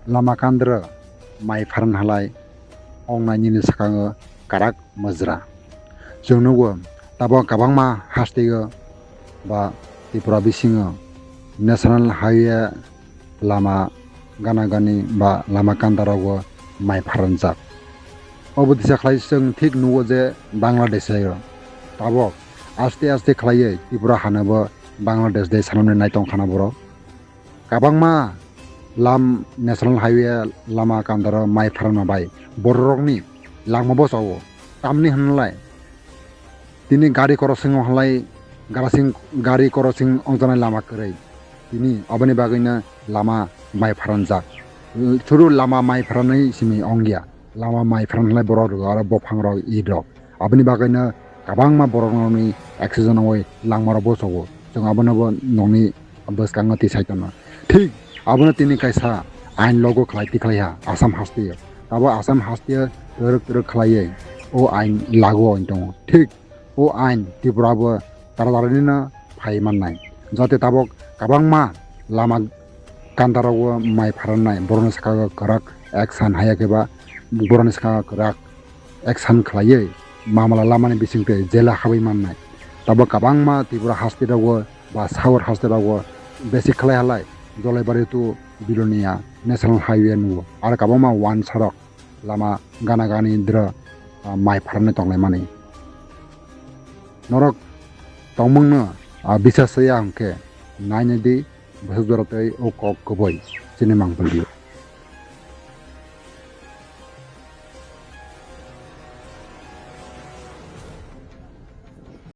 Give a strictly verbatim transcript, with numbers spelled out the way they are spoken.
lama kandra mai pharan halai ongnai nini sakango karak majra. Chwng nugo tabo kwbangma hasteo ba Tripura bisingo National Highway lama gana gani ba lama kandarogo mai pharanjak. Obo disa khlai chwng thik nugo je Bangladesh o tabok aste aste khlaiwi Tripura hanabo Bangladesh de sanamni naitong khana borok. Kwbangma lam National Highway lama kandaro mai pharma bai bororokni langma bo chawo. Tamni hwnlai tini gari korosing halai garasing gari korosing ongjanai lama kwrwi. Tini aboni bagwino lama mai pharanjak. Suru lama mai pharanai simi ongya. Lama mai pharan halai borok rwgo aro bophang rok id rok. Aboni bagwino kwbangma borok nokni accident oi langma rok bo chawo. Chwng abono bo nokni bwskango tisai tono. Thik abono tini kaisa ain logo khlai tikhlai ha Assam hasteo. Abo Assam hasteo twrwk twrwk khlaiwi o ain lagu oi tongo. Thik o ain Tripura bo tara tara nino phai mannai. Jate tabok kwbangma lama kandarogo mai pharannai borokni saka kwrak action haya khe ba borokni saka kwrak action khlaiwi mamala lamani bisingtwi jela habwi mannai. Tabok kwbangma Tripura haste rogo ba Sagor haste rogo besi khlai halai Jolaibari to Bilonia National Highway nugo. Aro kwbangma wansa rok lama gana gani dra mai pharani tonglaimani. Norok tongmungno bisas ya hwnkhe nainai di bwsajora tei o kok kubui chini mangpili.